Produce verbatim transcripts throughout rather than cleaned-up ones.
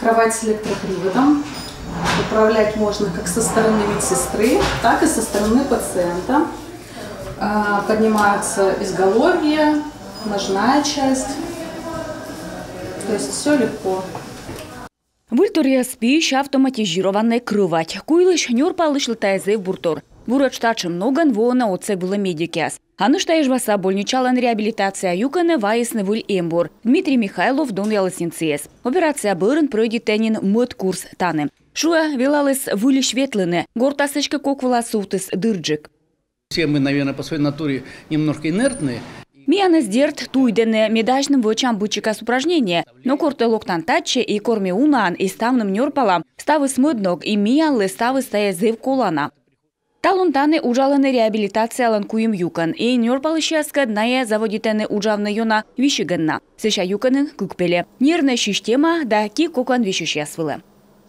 Кровать с электроприводом. Управлять можно как со стороны медсестры, так и со стороны пациента. А, Поднимаются изголовье, ножная часть. То есть все легко. Выльторъяс пиысь автоматизированнӧй крӧвать. Куйлысь нёрпалысьлы тайӧ зэв бур тор. Буретш татшӧм ногӧн воӧны отсӧг вылӧ медикъяс. А нӧшта Эжваса больничалӧн реабилитация юкӧнӧ вайисны выль эмбур. Дмитрий Михайлов донъяліс нин сійӧс. Операция бӧрын прӧйдитӧ нин мӧд курс тані. Шуӧ, велаліс выльысь ветлыны. Гортас эськӧ кок вылас сувтіс дырджык. Все мы, наверное, по своей натуре немножко инертные. Миянӧс, дерт, туйдӧны, ме дась нин вӧчам быдсикас упражнение. Но кор тэ локтан татчӧ и кор ме унаӧн и ставным нёрпалам, ставыс мӧд ног, и миянлы ставыс тайӧ зэв колана. Талун тані уджалӧны реабилитациялӧн куим юкӧн, и нёрпалысьяскӧд найӧ заводитӧны уджавны ёна висьигӧн на. Сэсся юкӧнын кык пельӧ: нервнӧй система да ки кокӧн висьысьяс вылӧ.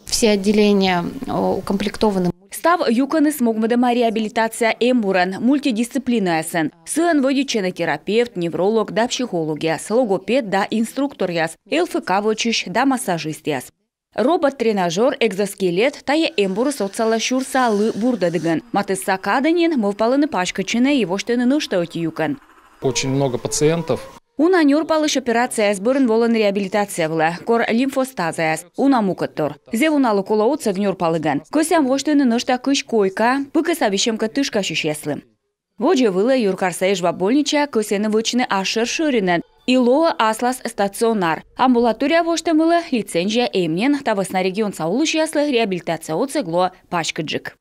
Все отделения укомплектованы. Став юкӧныс могмӧдӧма реабилитация эмбурӧн, мультидисциплинаясӧн. Сыӧн вӧдитчӧны терапевт, невролог да психологъяс, логопед да инструкторъяс, ЛФК вӧчысь да массажистъяс. Робот-тренажёр, экзоскелет — тайӧ эмбурыс отсалӧ сюрса лы бурдӧдігӧн. Матысса кадӧ нин мӧвпалӧны паськӧдчыны и восьтыны нӧшта ӧти юкӧн. Очень много пациентов. Уна нёрпалысь операцияяс бӧрын волӧны реабилитация вылӧ, кор лимфостазаяс, уна мукӧдтор. Зэв уналы колӧ отсӧг нёрпалігӧн. Кӧсъям восьтыны нӧшта кызь койка, пыкӧса висьӧмкӧ тышкасьысьяслы. Водзӧ вылӧ юркарса Эжва больничаӧ кӧсйӧны вӧчны асшӧр шӧринӧн, и лоӧ аслас стационар. Амбулатория восьтӧм вылӧ лицензия эм нин. Та вӧсна регионса олысьяслы реабилитация отсӧг лоӧ паськыдджык.